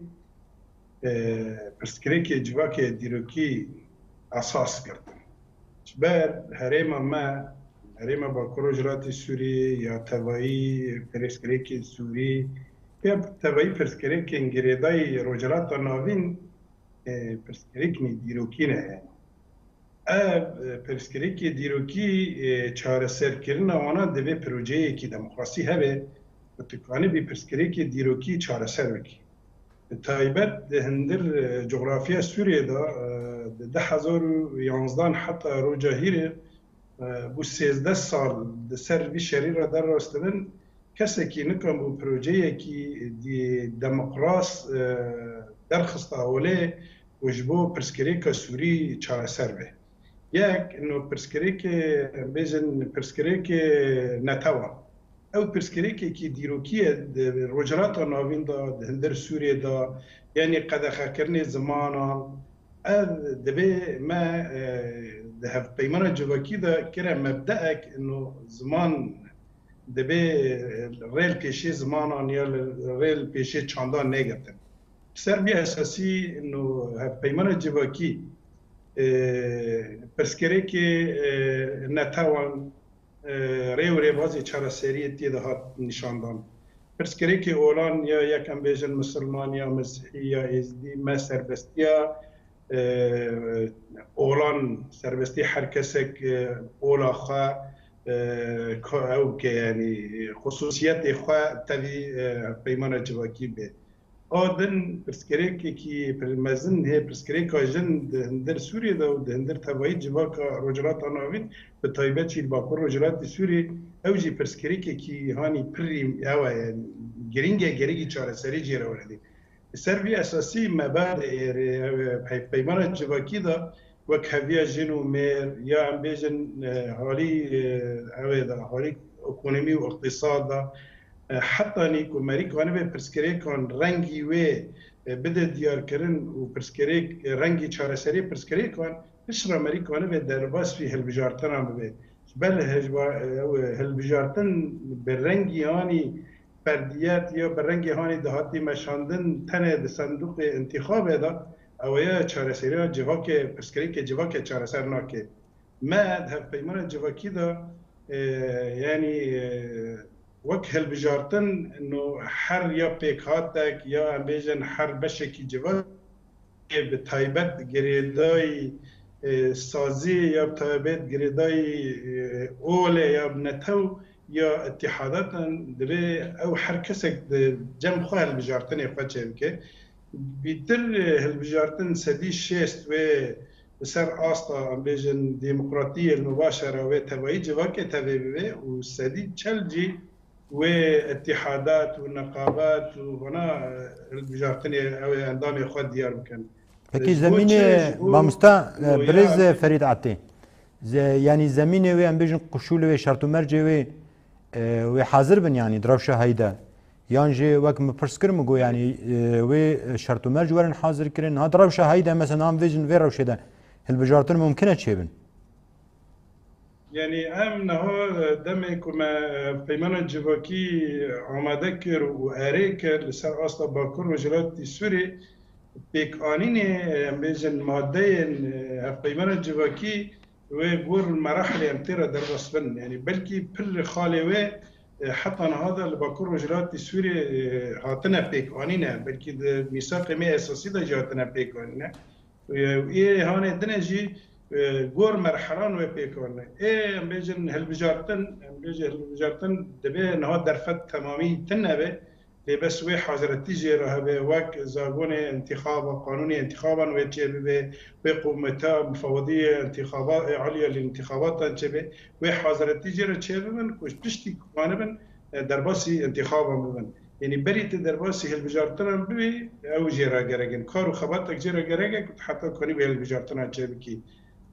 e, pirsgirêkê civakê dîrokî esas girtin. Ji ber herêma me, herêma Bakur Rojhilatê Sûriyê ya tevayî pirsgirêkên Sûrî ya tevayî pirsgirêkên girêdayî Rojhilata Navîn, e, pirsgirêkên dîrokî ne. Ev, e, pirsgirêkê dîrokî, e, çareserkirina wana divê projeyekî demokrasî hebe ku tu kanibî pirsgirêkê dîrokî çareser bikî. Bi taybet di hindir, e, cografya Sûriyê de, e, di du hezar û yanzdan heta roja hîrê, e, bû sêzdeh sal di ser vî şerî re derrastibin, kesekî nikan bû projeyekî dî-, demokras, e, derxista holê ku ji bo pirsgirêka Sûrî çareser be. Yek, no pirsgirêkê, em bêjin pirsgirêkê netewan. Ew pirsgirêkekî dîrokî ye di Rojhilata Navîn de, di hundir Sûriyê de, yanî qedexekirinê zimanan. Ev divê me, e, di hevpeymana civakî de kire mebdeek, no ziman divê, e, rê li pêşê zimanan ya li, rê li pêşê çandan negirtin. Bi ser vî esasî, no hevpeymana civakî, e, pirsgirêkê, e, netewan, e, rê û rêbazê çareseriyê tê de hat nîşandan. Pirsgirêkê olan ya yek em bêjin misilman ya mesihî ya êzdî me serbestiya, e, olan serbestî her kesek, e, ola xwe, e, ka ew ke yanî xusûsiyetê xwe tevî, e, peymana civakî bê. A din pirsgirêkekî pir mezin hê pirsgirêka jin di hundir Sûriyê de û di hundir tevayî civaka Rojhilata Navîn, bi taybet jî li Bakur Rojhilatê Sûriyê, ew jî pirsgirêkekî hanî pirî ew e, yanî girîng e, gerî çareserî jê re were dî. Li ser vî esasî me ba di êrê, ew, pey-, peymana civakî de wek heviya jin û mêr ya em bêjin, e, halî, e, ew ê de, halî ekonomî û iqtîsad de, e, hetanî ku merî kanibe pirsgirêkan rengî wê, e, bide diyarkirin û pirsgirêk, e, rengî çareserî pirsgirêkan piştre merî kanibe derbas vî hilbijartinan bibe. Ji ber hejba-, ew, hilbijartin bi rengî hanî ferdiyet ya bi rengê hanê dihatî meşandin tenê di sendûqê întîxabê de, ew ya çareseriya civakê, pirsgirêkê civakê çareser nake. Me di hevpeymana civakî de, e, yanî, e, wek hilbijartin, no her ya pêkhatek ya em bêjin her beşekî civak, bi taybet girêdayî, e, sazî ya bi taybet girêdayî, e, olê ya bi netew ya îtîhadatan divê ew her kesek di cem xwe hilbijartinê xwe çêbike. Bîtir, e, hilbijartin sedî şêst wê li ser asta, em bêjin, demokratiyê li mubaşera wê tevayî civakê tevê bibe û sedî çel jî wê îtîhadat û neqabat û vana, e, hilbijartinê ew ê endamê xwe diyar bikin. Pekî zemînê mamosta, e, birêz Ferîd Atê. Ze-, yanî zemînê wê, em bêjin quşûlê wê, şert û mercê wê, e, wê hazir bin, yanî di rewşa heyî de. Yan jî wek min pirs kir, min got, yanî, e, wê şert û merc werin hazir kirin. Ha di rewşa heyî de, mesela, em bêjin vê rewşê de hilbijartin mumkin e çêbin. Yanî em niha, e, demê ku me, e, peymana civakî amade kir û erê kir li ser asta Bakur Rojhilatî Sûrê, pêkanînê, e, em bêjin madeyên, e, hevpeymana civakî wê gor merahilê em tê re derbas bin. Yanî belkî pir xalê wê, e, heta niha de li Bakur Rojhilatî Sûrê, e, hatine pêkanîne. Belkî di mîsaqê me esasî de jî hatine pêkanîne. Û ê hanê dine jî, e, gor merhelan wê pêkanîne. Ê, em bêjin hilbijartin, em bêjin hilbijartin divê niha derfet temamî tune be. Lê bes wê hazretî jê re hebe, wek zagonê întîxaba, qanûnê întîxaban wê çêbibe, wê qûmeta mufawedî întîxaba, ê aliya li întîxabatan çêbe, wê hazretî jê re çêbibin ku piştî ku kanibin, e, derbasî întîxaban bibin. Yanî berî tu derbasî hilbijartinan bibî, ew jê re gerek in. Kar û xebatek jê re gerek e ku tu heta kanî wê hilbijartinan çêbikî.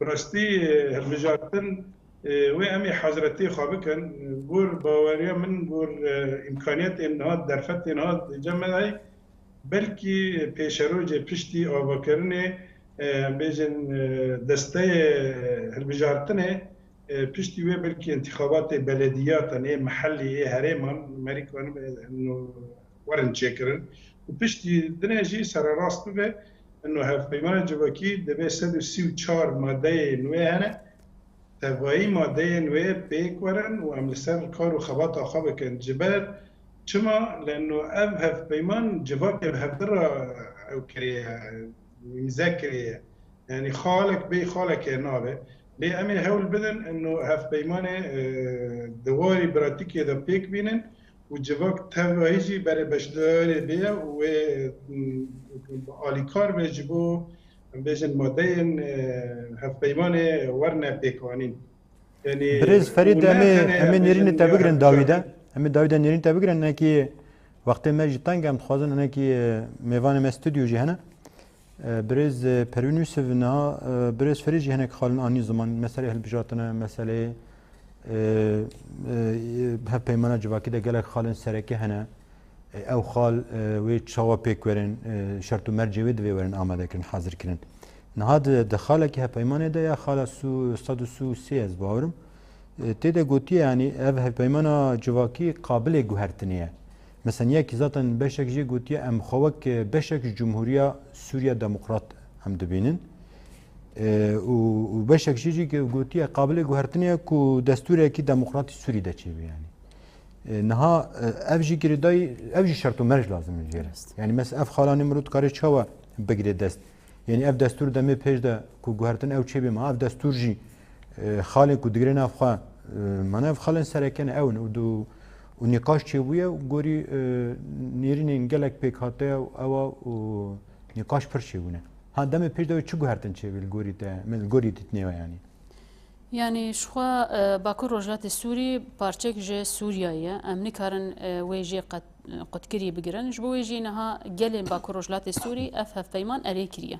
Bi rastî, e, hilbijartin, e, wê em ê hazretiyê xwe bikin. Gor baweriya min, gor, e, îmkaniyetên niha, derfetên niha di cem me de heye, belkî pêşerojê piştî avakirinê, e, em bêjin, e, desteyê hilbijartinê, e, piştî wê belkî întîxabatê belediyatan ê mihellî ê herêman merî kanibin, e, werin çêkirin. Û piştî dine jî sererast bibe, ino hevpeymana civakî divê sed û sî û çar madeyên wê hene, tevayî madeyên wê pêk werin û em li ser kar û xebata xwe bikin. Ji ber çima? Leno ev hevpeyman civakê bi hevdi re ew kiriye, îmze kiriye. Yanî xalek bê xalekê nabe. Lê em ê hewl bidin ino hevpeymanê, e, di warî pratîkê de pêk bînin û civak tevahî jî berê beşdarê bê û wê, m, alîkar be ji bo, em bêjin, madeyên, e, hevpeymanê werne pêkanîn. Yanî Birêz Ferîd, em ê, em ê nêrînê te bigirin dawî de. Em ê dawî de nêrînê te bigirin, hinekî wextê me jî teng e, em dixwazin hinekî, e, mêvanê me stûdyo jî hene. E, birêz, e, Perwîn Yûsif niha, e, birêz Ferîd jî hinek xalên anî ziman. Meseleyê hilbijartinê, meseleyê, e, e, hevpeymana civakî de gelek xalên sereke hene. E, ew xal, e, wê çawa pêk werin, e, şert û mercê wê divê werin amadekirin, hazirkirin. Niha di, di xalekî hevpeymanê de ya xala sed û sê ez bawerim. E, tê de gotiye, yanî ev hevpeymana civakî qabilê guhertinê ye. Mesela yekî zaten beşek jê gotiye, em xwe wek, e, beşek ji Cumhuriya Sûriya Demokrat em dibînin. E, û, û beşek jî jî gotiye qabilê guhertinê ye ku destûrekî demokratî Sûrî de çêbe yanî. E, niha, e, ev jî girêdayî, ev jî şert û merc lazim in jê re. Yanî mes ev xalanê mirov dikare çawa bigire dest? Yanî ev destûr demê pêş de ku guhertin ew çêbê ma, ev destûr jî, e, xalên ku digire nav xwe, e, mana ev xalên sereke ne, ew in û du-, û nîqaş çêbûye û gorî, e, nêrînên gelek pêk hate ew a û nîqaş pir çêbûne. Ha demê pêş de wê çi guhertin çêbê li gorî te, min li gorî dîtinê we yanî? Yanî ji xwe, e, Bakur Rojhilatê Sûrî parçek ji Sûriyeyê ye. Em nikarin, e, wê jê qet-, qutkirî bigirin. Ji bo wê jî niha gelên Bakur Rojhilatê Sûrî ev hevpeyman erê kiriye.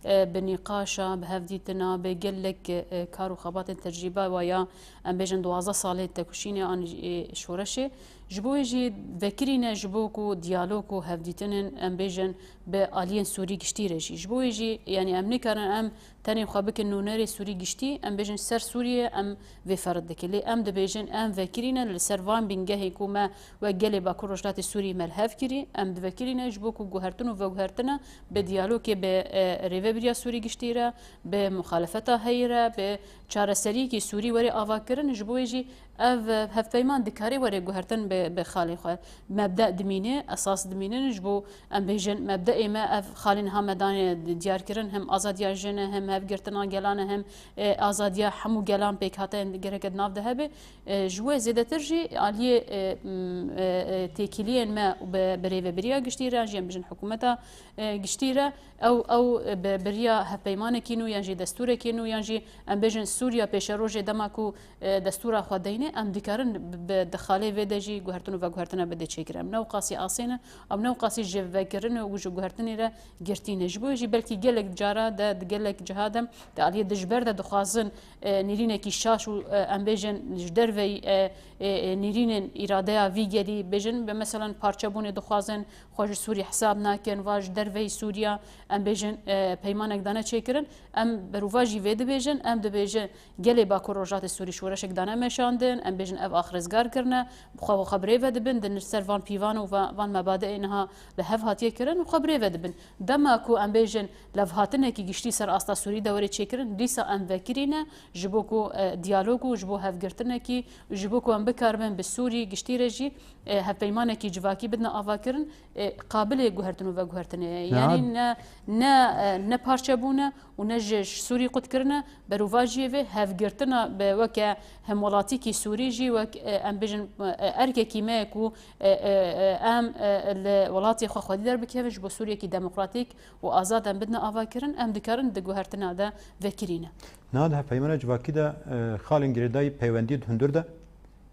E, bi nîqaşa, bi hevdîtina, bi gelek, e, kar û xebatên tecrîbe wa ya, em bêjin duwazdeh salên têkoşînê an jî, e, şoreşê. Ji bo wê jî vekirîne ji bo ku diyalog û hevdîtinên, em bêjin, bi aliyên Sûrî giştî re jî. Ji bo wê jî, yanî em nikarin em tenê xwe bikin nûnerê Sûrî giştî, em bêjin ser Sûriyê em vê ferid dikin. Lê em dibêjin em vekirî ne li ser van bingehê ku me wek gelê Bakur Rojhilatê Sûrî me li hev kirî, em divekirî ne ji bo ku guhertin û veguhertina bi diyalogê bi, e, rêvebiriya Sûrî giştî re, bi muxalefeta heyî re, bi çareseriyekî Sûrî were avakirin. Ji bo wê jî ev, e, hevpeyman dikare were guhertin bi, bi xalê xwe. Mebde dimîne, esas dimînin ji bo Em bêjin mebdeê me ev xalên ha me danê diyarkirin, hem azadiya jin e, hem hevgirtina gelan e, hem, e, azadiya hemû gelan pêkhate gereke di nav de hebe. E, ji we zêdetir jî aliyê, e, m, e, e, têkiliyên me bi, bi rêvebiriya giştî re, jî em bijin hikûmeta, e, giştî re, ew, ew, e, bi, bi riya hevpeymanekî nû yan jî destûrekî nû yan jî em bêjin Sûriya pêşerojê dema ku, e, destûra xwe deyne, em dikarin bi, bi, di xalê vê de jî guhertin û veguhertina bide çêkirin. Em ne wqasî asê ne, em ne wqasî ji vekirin û ji guhertinê re girtî ne. Ji bo jî belkî gelek cara de, di gelek ciha de, di aliyê dijber de dixwazin, e, nêrînekî şaş û, e, em bêjin ji derveyî, e, e, e, nêrînên îradeya vî gelî bêjin, bi meselan parçebûnê dixwazin, xwe ji Sûrî hesab nakin, va ji derveyî Sûriya, em bêjin, e, peymanek dane çêkirin. Em berovajî vê dibêjin, em dibêjin gelê Bakur Rojhatê Sûrî şoreşek dane meşandin, em bêjin ev ax rizgar kirine, xwe xwe bi rê ve dibin, di ser van pîvan û va-, van mebadeê niha li hev hatiye kirin û xwe bi rê ve dibin. Dema ku em bêjin levhatinekî giştî ser asta Sûrî de were çêkirin, dîsa em vekirî ne, ji bo ku, e, diyalog û ji bo hevgirtinekî, ji bo ku em bikaribin bi Sûrî giştî re jî, e, hevpeymanekî civakî bidine avakirin, e, qabilê guhertin û veguhertinê ye. Niha Yanî ne, ne, e, ne parçebûne û ne ji, ji Sûrî qutkirine, berovajiyê vê hevgirtina bi weke hemwelatîkî Sûrî jî wek, e, em bêjin, e, erkekî me ye ku, e, e, e, em, e, li welatê xwe xwedî derbikevin, ji bo Sûriyekî demokratîk û azad em bidine avakirin, em dikarin di guhertina de vekirî ne. Niha di hevpeymana civakî de, e, xalên girêdayî peywendiyê di hundir de,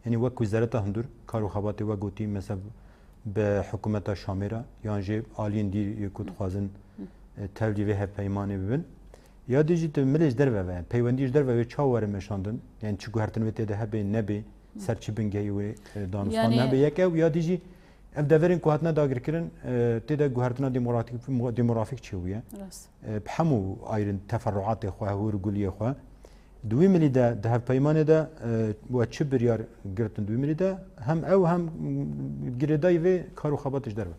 yanî wek wezareta hundir, kar û xebatê we gotî, mesela bi hikûmeta Şamê re, yan jî aliyên dî yê ku dixwazin, e, tevlî vê hevpeymanê bibin. Ya dî jî tu milê ji derve ve, peywendî ji derve wê çawa were meşandin? Yanî çi guhertin wê tê de hebe, nebe, ser çi bingehî wê, e, danûstandin Yanî hebe, yek ew, ya dî jî ev deverên ku hatine dagirkirin, e, tê de guhertina demografîk, demografîk çêbûye. Rast. E, bi hemû ayrın teferruatê xwe, hûr guliyê xwe. Di wî milî de, di hevpeymanê de, e, we çi biryar girtin di wî milî de, hem ew hem, m, girêdayî vê kar û xebatê ji derve.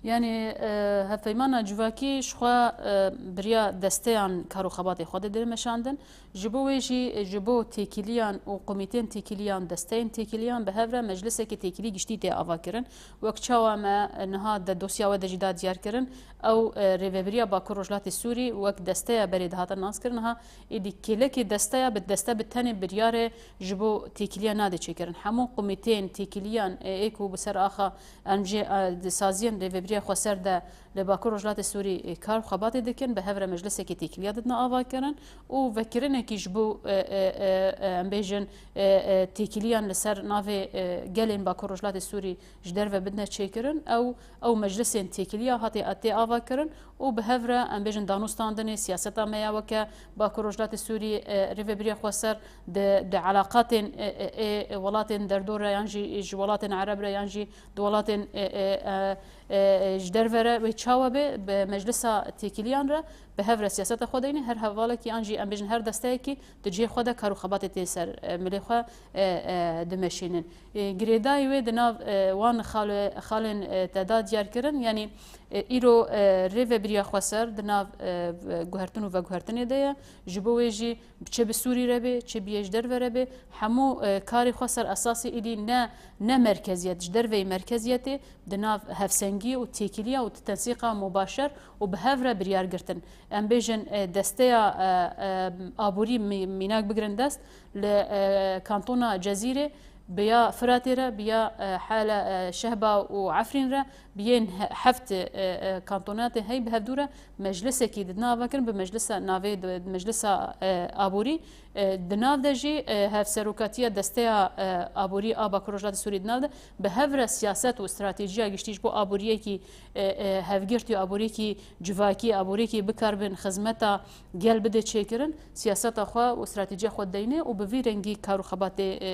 Yanî, e, hevpeymana civakî ji xwe, e, biriya desteyan kar û xebatê xwe dide meşandin. Ji bo wê jî, e, ji bo têkiliyan û komîtên têkiliyan, desteyên têkiliyan bi hev re meclisekî têkilî giştî tê avakirin. Wek çawa me, e, niha di dosya we de jî da diyar kirin, ew, e, Rêvebiriya Bakur Rojhilatê Sûrî wek desteya berê dihate naskirin. Niha êdî kêlekê desteya bi deste bi tenê biryarê ji bo têkiliya nadê çêkirin. Hemû komîteyên têkiliyan, e, ê ku bi ser axa em jê, e, di saziyên Rêvebiriya Xweser de li Bakur Rojhilatê Sûrî, e, kar û xebatê dikin, bi hev re meclisekî têkiliya didine avakirin û vekirinekî ji bo, e, e, e, e, em bêjin, e, e, têkiliyan li ser navê, e, gelên Bakur Rojhilatê Sûrî ji derve bidine çêkirin. Ew, ew meclisên têkiliya hatê tê avakirin û bi hev re, em bêjin, danûstandinê, siyaseta me ya weke Bakur Rojhilatê Sûrî, e, Rêvebiriya Xweser di, di elaqatên, e, e, e, welatên derdor re yan jî ji welatên Ereb re yan jî di welatên, e, e, e, e, ji derve re wê çawa be, bi meclisa têkiliyan re bi hev re siyaseta xwe deyne, her hevalekî an jî em bêjin her desteyekî di cihê xwe de kar û xebatê tê ser, e, milê xwe, e, e, dimeşînin. E, girêdayî wê di nav, e, wan xale-, xalên, e, te da diyar kirin, yanî, e, îro, e, Rêvebiriya Xweser di nav, e, guhertin û veguhertinê de ye. Ji bo wê jî çi bi Sûrî re be, çi biyê ji derve re be, hemû, e, karê xwe ser esasê êdî ne, ne merkeziyet, ji derveyî merkeziyetê di nav hevsengî û têkiliya û tensîqa mubaşer û bi hev re biryar girtin. Em bêjin, e, desteya, e, e, aborî mî-, mînak bigirin dest li, e, kantona Cezîrê, bi ya Firatê re, bi ya, e, Hela, e, Şehba û Efrîn re, bi yên he-, heft, e, e, kantonatê hey bi hevdû re meclisekî didine avakirin, bi meclisa navê di, meclisa, e, aborî, e, di nav de jî, e, hevserokatiya desteya, e, aborî a Bakur Rojhilatê Sûrî di nav de bi hev re siyaset û stratejiya giştî ji bo aboriyekî, e, e, hevgirtî, aboriyekî civakî, aboriyekî bikaribin xizmeta gel bide çêkirin, siyaseta xwe û stratejiya xwe deyne û bi vî rengî kar û xebatê, e,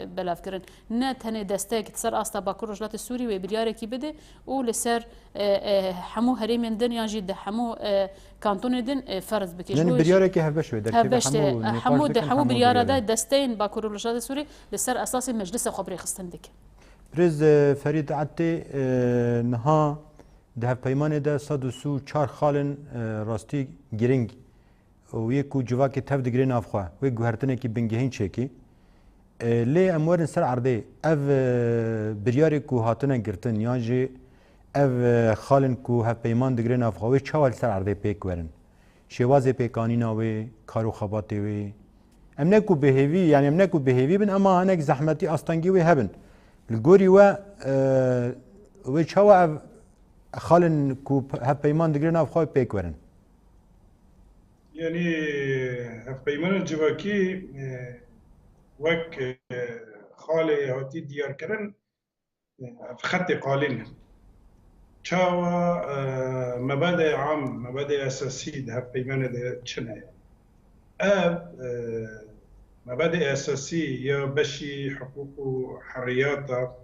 e, belav kirin. Ne tenê destek di ser asta Bakur Rojhilatê Sûrî wê biryarekî bide û li ser, e, e, hemû herêmên din yan jî di hemû, e, kantonê din, e, ferz bike. Ji Yanî bo jî biryarekî hevbeş wê derkeve, hevbeş de, hemû e, nîqaş hemû de, dikin, hemû hemû biryara biryarekî. De desteyên Bakur Rojhilatê Sûrî li ser esasê meclisa xwe bi rê xistin dikin. Birêz, e, Ferîd Etê, e, niha di hevpeymanê de sed û sî û çar xalên, e, rastî giring û yê ku civakê tev digirê nav xwe, wê guhertinekî bingehîn çêkî. E, lê em werin ser erdê, ev, e, biryarê ku hatine girtin, yan jî ev, e, xalên ku hevpeyman digirê nav xwe, wê çawa li ser erdê pêk werin? Şêwazê pêkanîna wê, kar û xebatê wê. Em ne ku bi hêvî, yanî em ne ku bi hêvî bin, ema hinek zehmetî, astengî wê hebin. Li gorî we, e, wê çawa ev xalên ku hevpeyman digirê nav xwe pêk werin? Yanî hevpeymanên civakî, e, wek, e, qalê hatî diyarkirin, ev xetê qalîn e. Çawa, e, mebadê am, mebadê esasî di hevpeymanê de çi ne ye? Ev, e, mebadê esasî ya beşî hiqûq û heriyata,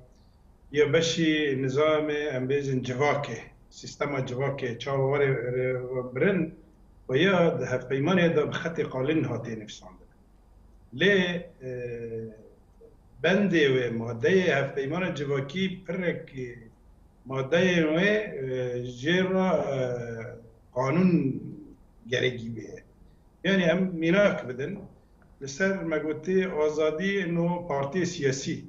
ya beşî nizamê, em bêjin, civakê, sîstema civakê, çawa were, were birin, û ya di hevpeymanê de bi xetê qalîn hatiye nivîsandin. Lê, e, bendê wê, madeyê hevpeymana civakî pirek, e, madeyên wê, e, jê re, e, qanûn gerekî bê. Yani em mînak bidin, li ser me gotê azadî ino partiyê siyasî.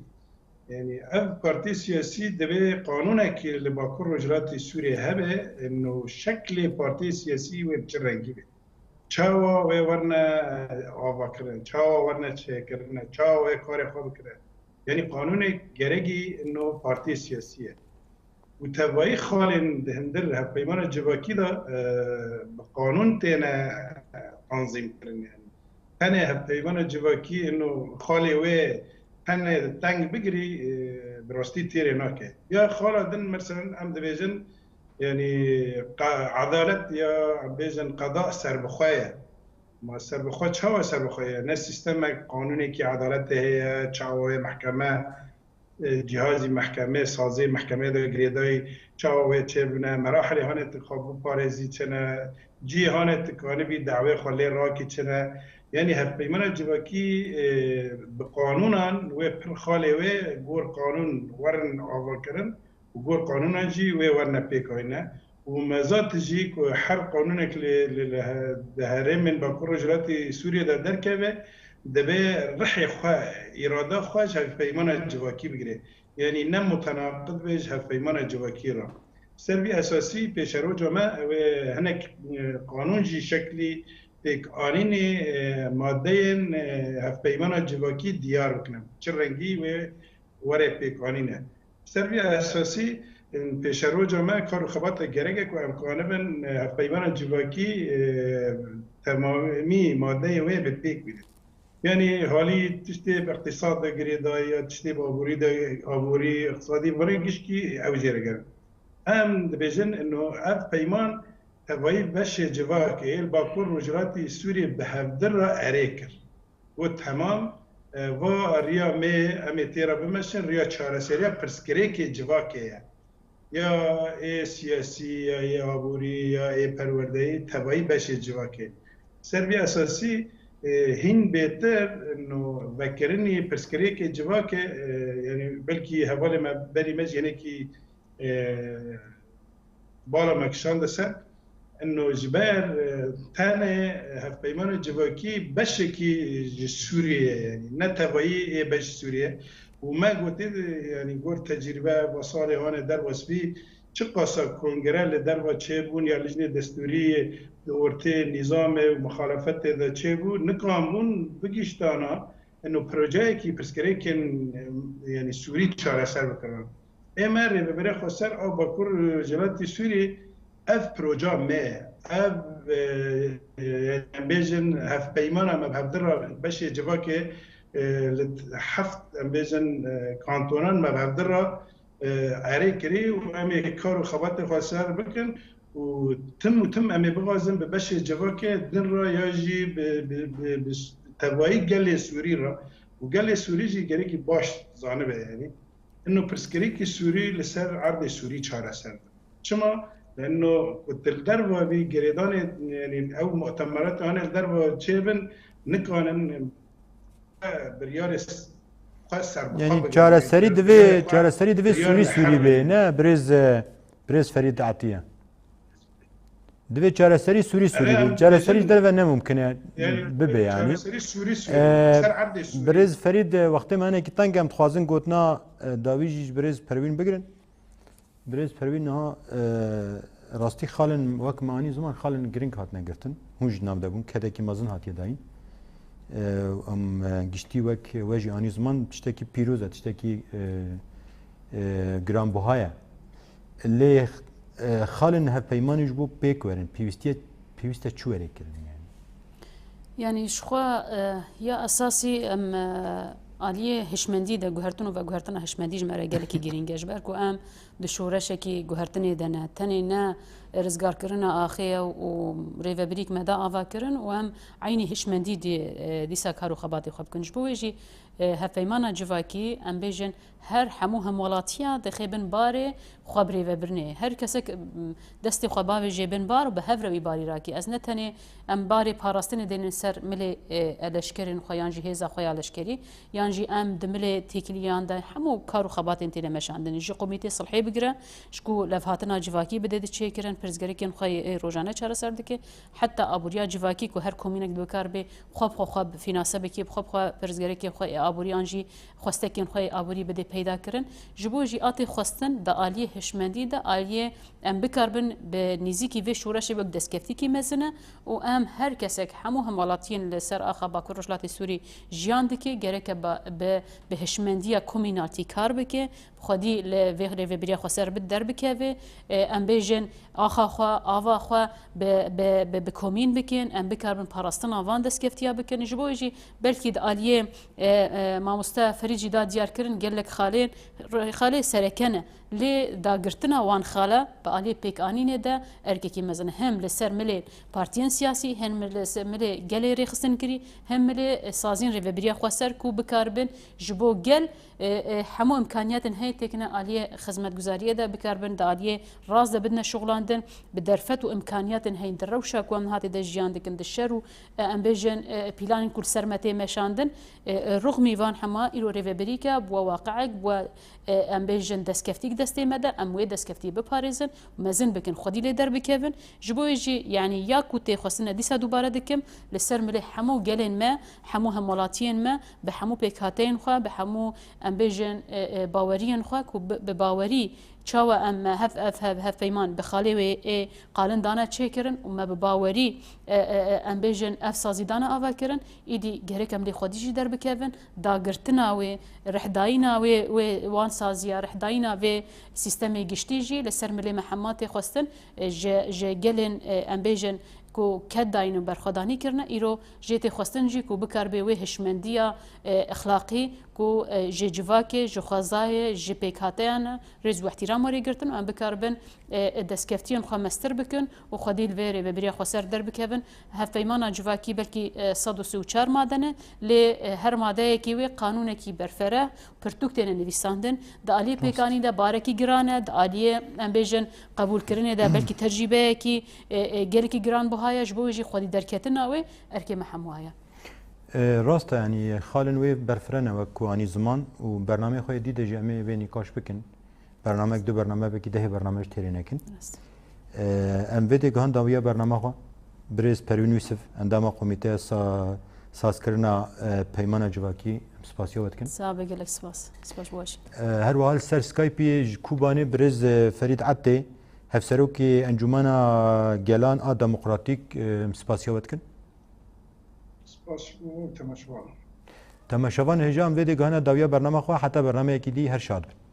Yani ev partiyê siyasî divê qanûnekî li Bakur Rojhilatê Sûriyê hebe, ino şeklê partiyê siyasî wê bi çi rengî be. Çawa wê werne, e, avakirin, çawa werne çêkirine, çawa wê karê xwe bikire. Yani qanûnê gerekî ino partiyê siyasî ye. Û tevayî xalên di hundir hevpeymana civakî de, e, bi qanûn têne, e, tanzîm kirin. Yani tenê hevpeymana civakî ino xalê wê tenê teng bigirî, e, bi rastî têrê nake. Ya xala din, mesela em dibêjin, yani qe-, edalet ya em bêjin qeda serbixwe ye. Ma serbixwe çawa serbixwe ye? Ne sîstemek, qanûnekî edaletê heye, çawa wê mehkeme, e, cihazî mehkemê, sazê mehkemê de girêdayî, çawa wê çêbine, merahilê hanê tu xwe biparêzî çi ne, cihê hanê tu kanibî dawê xwe lê rakî çi ne. Yani hevpeymana civakî, e, bi qanûnan wê pir xalê wê gor qanûn werin avakirin û gor qanûnan jî wê werine pêkayîne. Û mezat jî ku her qanûnek li, li, li he-, di herêmên Bakur Rojhilatê Sûriyê de derkeve, divê rihê xwe, îrada xwe ji hevpeymana civakî bigire. Yanî ne mutenaqid be ji hevpeymana civakî re. Ser vî esasî pêşeroca me ew ê hinek, e, qanûn jî şeklî pêkanînê, e, madeyên, e, hevpeymana civakî diyar bikine. Çi rengî wê were pêkanîne. Ser vî esasî, e, pêşeroca me kar û xebata gerek e ku em kanibin, e, hevpeymana civakî, e, temamî madeyê wê bi pêk bînin. Yani halî tiştê bi iqtîsad de girêdayî ya tiştê bi aborî de, aborî, iqtisadî, virê gişkî ew jê re gerin. Em dibêjin ino ev peyman tevayî beşê civakê li Bakur Rojhilatî Sûriyê bi hevdir re erê kir. Got, temam, e, va riya me, em ê tê re bimeşin, riya çareseriya pirsgirêkê civakê ye. Ya ê siyasî, ya ê aborî, ya ê perwerdeyî, tevayî beşê civakê. Ser vî esasî, e, hîn bêtir, no, vekirinî pirsgirêkê civakê, e, yani belkî hevalê me berî me jî hinekî, e, bala me kişande ser. Ino ji ber, e, tenê hevpeymana civakî beşekî ji Sûriyê ye, yani ne tevayî ê beş Sûriyê. Û me gotî, yani gor tecrîbe va salê hane derwes bî, çiqasa kongre li derva çêbûn ya lijnê destûrî di ortê nîzamê û muxalefetê de çêbû, nikan bûn bigihîştana ino projeyekî pirsgirêkên, em, yani Sûrî çareser bikirin. Ê me rêvebirê xweser a Bakur Rojhilatê Sûrî ev proja me ye. Ev, e, e, em bêjin hevpeymana me bi hevdir re beşê civakê, e, li heft, em bêjin, e, kantonan me bi hevdir re, e, erê kirî û em ê kar û xebatê xweser bikin û tim û tim em ê bixwazin bi beşê civakê din re ya jî bi, bi, bi, bi tevayî gelê Sûrî re û gelê Sûrî jî gerekî baş zanibe, yani. Ino pirsgirêkî Sûrî li ser erdê Sûrî çareser dibe. Çima? Leno ku tu li derva vî girêdanê, yani ew mutemerat hane li derva çêbin, nikanin biryarê s-, xwe serbixwe Yani bigirin. Çareserî divê, biryarê xwe, çareserî divê biryarê Sûrî Sûrî bê, ne birêz, e, birêz Ferîd Etiye. Divê çareserî Sûrî Sûrî Ere, bê. Em Çareserî ji dibêjin, derve ne mumkin e yani bibe yani. Çareserî Sûrî Sûrî, Ee, ser erdê Sûrî. Birêz Ferîd, e, wextê me hinekî teng e, em dixwazin gotina, e, dawî jî ji birêz Perwîn bigirin. Birêz Perwîn niha, e, rastî xalên wek me anî ziman xalên giring hatine girtin. Hûn jî nav de bûn, kedekî mezin hatiye dayîn. E, em, e, giştî wek we jî anî ziman tiştekî pîroz e, tiştekî, e, e, giranbuha ye. Lê, e, xalên hevpeymanî ji bo pêk werin, pêwîstiye, pêwîst e çi were kirin yani? Yani ji xwe, e, ya esasî em, e, Aliyê hişmendî de guhertin û veguhertina hişmendî ji me re gelekî girîng e, ji ber ku em di şoreşekî guhertinê de ne. Tenê ne rizgarkirina axê ye û rêvebirîk me da ava kirin û em eynî hişmendî dî, e, dîsa kar û xebatê xwe bikin. Ji bo wê jî, e, hevpeymana civakî, em bêjin, her hemû hemwelatiya dixê bin barê xwe bi rêvebirinê. Her kesek, m, destê xwe bavêje bin bar û bi hev re wî barî rakî. Ez ne tenê em barê parastinê dênin ser milê, e, e, leşkerên xwe yan jî hêza xwe ya leşkerî, yan jî em di milê têkiliyan de hemû kar û xebatên têne meşandin. Ji komîtê silhê bigire, ji ku levhatina civakî bide diçêkirin, pirsgirêkên xwe yê rojane çareser dike, heta aboriya civakî ku her komînek dikar bê xwe bi xwe, xwe bi fînase bike, bi xwe bi xwe pirsgirêkê xwe ê aborî yan jî xwestekên xwe yê aborî bide peyda kirin. Ji bo jî a tê xwestin di aliyê hişmendî de, aliyê em bikarbin bi nîzîkî vê şoreşê wek destkeftîkî mezin e û em her kesek, hemû hemwelatiyên li ser axa Bakur Rojhilatê Sûrî jiyan dike, gereke ba-, bi, bi hişmendiya komînaltî kar bike, bi xwedî li vê rêvebiriya xweser bi derbikeve, e, em bêjin axa xwe, ava xwe bi, bi, bi, bi komîn bikin, em bikarbin parastina van destkeftiya bikin. Ji bo jî belkî di aliyê, e, e, mamoste Ferîd jî da diyar kirin, gelek xalên, xalê sereke ne. Lê dagirtina wan xala bi aliyê pêkanînê de erkekî mezin e. Hem li ser milê partiyên siyasî, hem li ser milê gelê rêxistinkirî, hem milê, e, saziyên rêvebiriya xweser ku bikaribin ji bo gel, e, e, hemû imkaniyatên heyî têkine aliyê xizmetguzariyê de bikaribin, di aliyê rast de bidine şixulandin, bi derfet û imkaniyatên heyî di rewşa ku em nihatê de jiyan dikin, di şer û, e, em bêjin, e, planên ku li ser me tê meşandin, e, e, ruxmî van hema îro rêvebirîke bûwe waqiek, bûwe, e, em bêjin destkeftîk destê me de, em wê destkeftî biparêzin, mezin bikin, xwedî lê derbikevin. Ji bo wê jî, yanî ya ku tê xwestine dîsa dubare dikim, li ser milê hemû gelên me, hemû hemwelatiyên me, bi hemû pêkhateyên xwe, bi hemû, em bêjin, e, e, baweriyên xwe ku bi, bi bawerî çawa em hev, ev hev, hevpeyman bi xalê wê ê qalin dane çêkirin û me bi bawerî, e, e, e, em bêjin ev sazî dane ava kirin, îdî gerek em lê xwedî jî derbikevin, dagirtina wê, rihdayîna wê, wê wan saziya, rihdayîna vê sîstemê giştî jî li ser milê me hema tê xwestin, e, ji, ji gelên, e, em bêjin ku ked dayîn û berxwedanî kirine, îro jê tê xwestin jî ku bikaribe wê hişmendiya, e, exlaqî ku, e, ji civakê, ji xwezayê, ji pêkhateyan rêz û ihtiram werê girtin û em bikaribin, e, e, destkeftiyên xwe mestir bikin û xwedî li vê rêvebiriya xweser derbikevin. Hevpeymana civakî belkî, e, sed û sî û çar made ne, lê, e, her madeyekî wê qanûnekî berfere, pirtûk têne nivîsandin. Di aliyê Rast. pêkanî de barekî giran e, di aliyê, em bêjin, qebûlkirinê de belkî tecrîbeyekî, e, e, gelekî giranbuha ye, ji bo wê jî xwedî derketina wê erkê me hemû heye. E, rast e, yanî xalên wê berfireh ne wek ku anî ziman û bernameyê xwe yê dî de jî em ê vê nîqaş bikin. Bernamek du bername, belkî dehê bername jî têrê nekin. Rast. E, em vê dê gihan dawiya bernama xwe birêz Perwîn Yûsif, endama Komîteya Sa-, Sazkirina, e, Peymana Civakî, em spasiya we dikin. Sağ be, gelek spas. Spas bo we jî. E, her wiha li ser Skype'ê ji Kobanê birêz, e, Ferîd Ebdê, Hevserokê Encûmena Gelan a Demokratîk, e, em spasiya we dikin. Spas bo temaşevan. Temaşevan, hêja em vê dê gihane dawiya bernama xwe, heta bernameyekî dî her şad bin.